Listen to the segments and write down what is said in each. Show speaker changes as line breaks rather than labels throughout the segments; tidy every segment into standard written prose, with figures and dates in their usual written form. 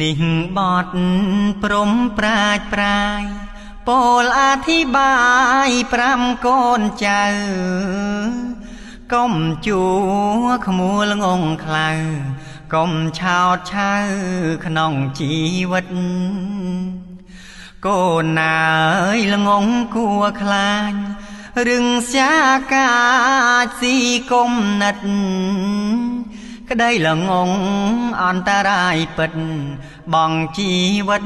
នេះបត់ព្រំប្រាជ្ញប្រាយពោលអធិប្បាយប្រាំកូនចៅកុំជួក្មួលងងខ្លៅកុំឆោតឆៅក្នុងជីវិតកូនណាយល្ងងគួខ្លាចរឿងស្យាកាចស៊ីគុំនិតក្តីល្ងងអន្តរាយពិតបងជីវិត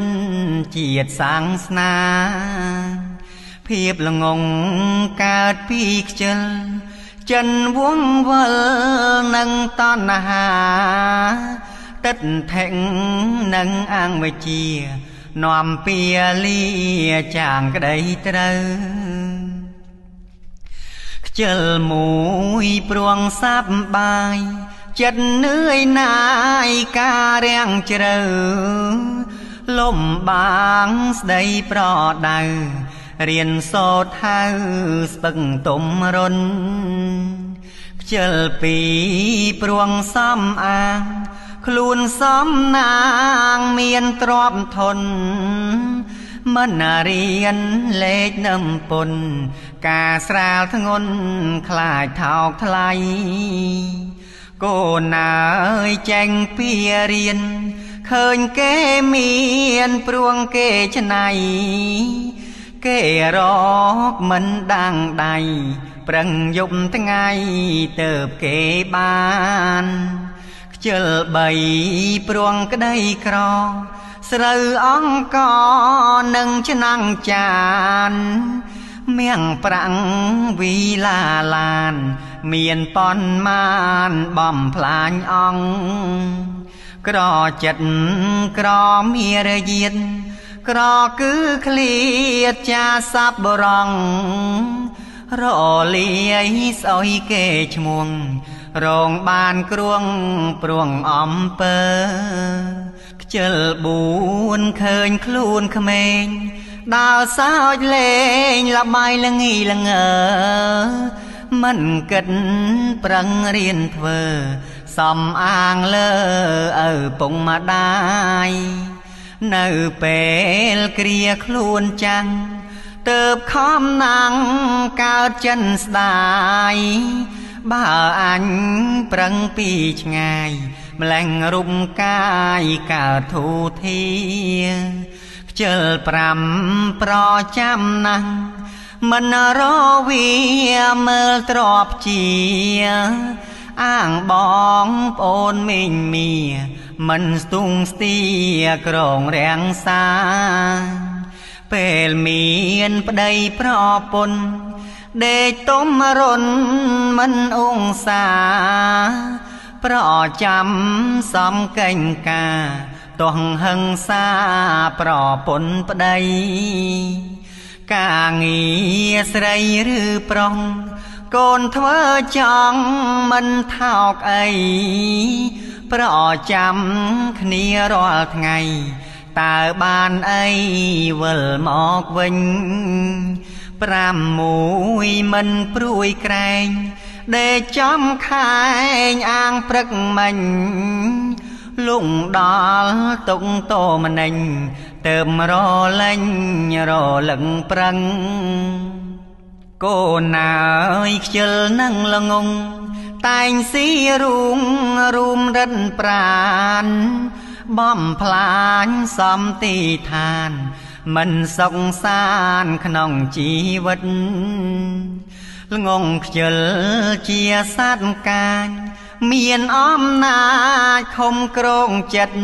ជាតិសាសនាភាពល្ងងកើតពីខ្ជិលចិនវងវិលនឹងតណ្ហាទឹកថេងនឹងអវិជ្ជានាំពីលាចាងក្តីត្រូវខ្ជិលមួយព្រួងសាប់បាយចិត្តនឿយណាយការរាំងជ្រៅលំបាងស្ដីប្រដៅរៀនសូត្រហៅស្ពឹកទុំរុនខ្ជិលពីព្រួងសំអាងខ្លួនសំណាងមានទ្រព្យធនមិនរៀនលេខនឹមពុនការស្រាលធ្ងន់ខ្លាចថោកថ្លៃកូនអើយចេញពីរៀនឃើញគេមានព្រួងគេឆ្នៃគេរកមិនដាំងដៃប្រឹងយប់ថ្ងៃទៅគេបានខ្ជិលបីព្រួងក្តីក្រស្រូវអង្គនឹងឆ្នាំងចានមៀងប្រាំងវីឡាឡានមានប៉ុនមានបំផ្លាញអង្គក្រចិត្តក្រមារយាទក្រគឺឃ្លាតចាសับរងរលាយស្អុយគេឈ្មោះរងបានគ្រងព្រួងអំពើខ្ជិលបួនឃើញខ្លួនក្មេងដើរសើចលេងលបាយល្ងីល្ងើមិនគិតប្រឹងរៀនធ្វើសំអាងលើឪពុកម្ដាយនៅពេលគ្រាខ្លួនចាំងទៅខំណាំងកើតចិនស្ដាយបើអញប្រឹងពីឆ្ងាយម្លែងរូបកាយកើតធូធាខ្ជិលប្រាំប្រចាំណាស់មិនរវាមើលទ្របជាអាងបងប្អូនមីងមីមិនស្ទុងស្ទាក្រងរាំងសាពេលមានប្តីប្រពន្ធដេកទុំរុនមិនអងសាប្រចាំសំកេងកាទោះហឹង្សាប្រពន្ធប្តីការងារស្រីឬប្រុសកូនធ្វើចង់មិនថោកអីប្រចាំគ្នារាល់ថ្ងៃតើបានអីវិលមកវិញប្រាំមួយមិនព្រួយក្រែងដេកចំខែងអាងព្រឹកមិញលងដល់ទុកតមនិញទៅរលែងរលឹងប្រឹងកូនអើយខ្ជិលនឹងល្ងងតែងស៊ីរូងរួមរិនប្រានបំផ្លាញសំទីឋានមិនសុខសានក្នុងជីវិតល្ងងខ្ជិលជាសត្វកាញមានអំណាចខំក្រងចិត្ត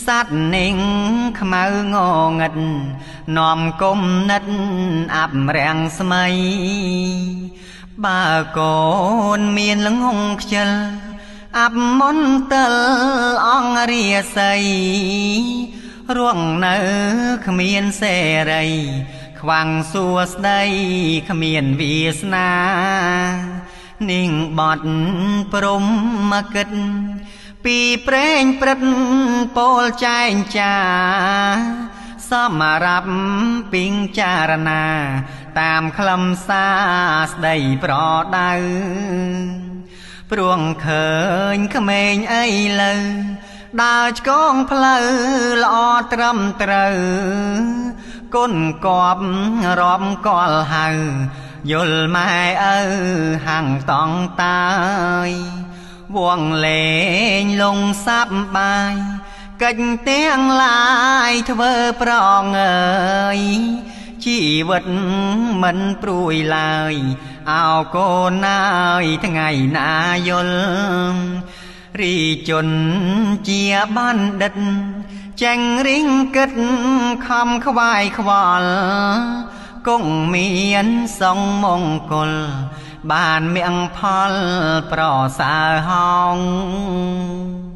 សត្វនឹងខ្មៅងងឹតនាំគុំនិតអាប់រាំងស្មៃបើកូនមានល្ងងខ្ជិលអាប់មន្តលអង្គរាសីរួងនៅគ្មានសេរីខ្វាំងសួស្ដីគ្មានវាសនានាងបត់ព្រំមកគិតពីព្រេងព្រឹត្តពោលចែងចាសម្រាប់ពីងចារណាតាមខ្លឹមសារស្ដីប្រដៅព្រួងឃើញក្មេងអីលើ ដើរឆ្កងផ្លូវល្អត្រឹមត្រូវ គុណកបរាប់កលហៅយល់ម៉ែឪហាំងតង់តាយ វងលេងលងសាប់បាយ កិច្ចទាំងឡាយធ្វើប្រងអើយ ជីវិតមិនព្រួយឡើយ អោកូនណាយថ្ងៃណាយល់ រីជនជាបណ្ឌិត ចេងរិងគិតខំខ្វាយខ្វល់ គង់មានសងមង្គល បានមៀងផលប្រសើរហោង។